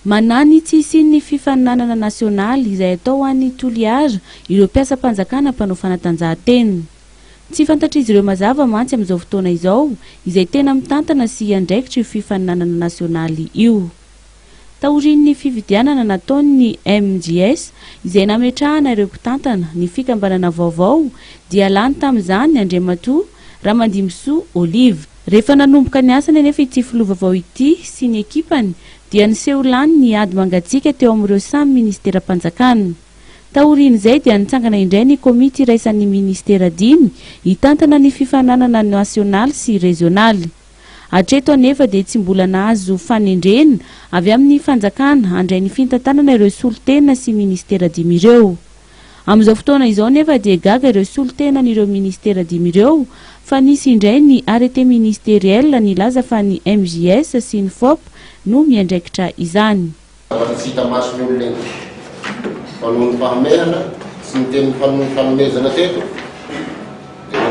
Manahy ny tsy hisian'ny fifaninanana nasionaly izay atao any Toliara ireo mpiasam-panjakana mpanao fanatanjahantena. Tsy fantatr'izy ireo mazava mantsy amin'izao fotoana izao izay tena mitantana sy hiandraikitra io fifaninanana nasionaly io. Taorian'ny fifidianana nataon'ny MJS izay nametrahana ireo mpitantana ny fikambanana vaovao dia lany tamin'izany Andriamatoa Ramandimbisoa Olive. Rehefa nanomboka ny asany anefa ity filoha vaovao ity sy ny ekipany dia niseho lany ny ady mangatsiaka teo amin'ireo samy ministeram-panjakana. Taorian'izay dia nitsangana indray ny komity iraisan'ny ministera dimy hitantana ny fifaninanana nasionaly sy rezionaly. Hatreto anefa dia tsy mbola nahazo fanendrena avy amin'ny fanjakana handray ny fintantanana ireo solontena sy ministera dimy ireo. Amin'izao fotoana izao nefa dia gaga ireo solontenan'ireo ministera dimy ireo fa nisy indray ny arrêté ministériel nilaza fa ny MJS sy ny FOP no miandraikitra izany. Zavatra tsy hita mason'ny olona iny. Fa noho ny fahamehana sy ny teny fanomezana teto dia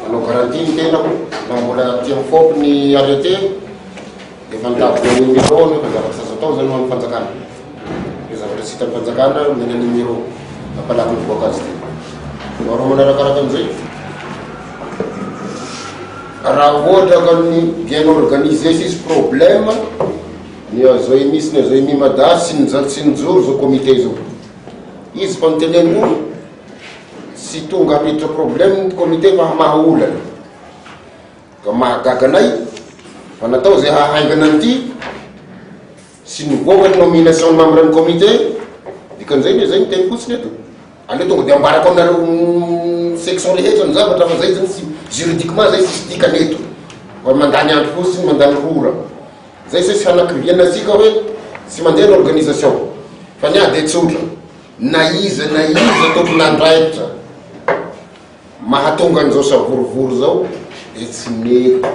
nanao garantie ny tenako na mbola aty amin'ny fop ny arrêté dia efa nitady ny numéro nefa zavatra tsy azo atao zany ho an'ny fanjakana. Ny zavatra tsy hitan'ny fanjakana omena numéro mampalaky mivoaka azy ity. Faharoa manarakaraka an'izay, Raha ohatra ka ny bien organisé tsisy problème ny azoemi sy ny azoemi mada sy ny tsy nijoro zao comité zao. Izy fa niteneniko tsy tonga hampiditra problème ny comité fa hamaha olana. Ka mahagaga anay fa natao zay hahaingana an'ity sy nivoaka ny nomination ny membre ny comité dikan'izay ne zay miteny fotsiny eto. Aleo tonga de ambarako aminareo section rehetra ny zavatra fa zay zany tsy juridiquement zay tsisy dikany eto fa mandany andro fotsiny mandany rora zay zay tsy hanakiviana antsika hoe tsy mandeha ny organisation fa ny ahy de tsotra na iza na iza tompon'andraikitra mahatonga an'izao savorovoro zao de tsy mety.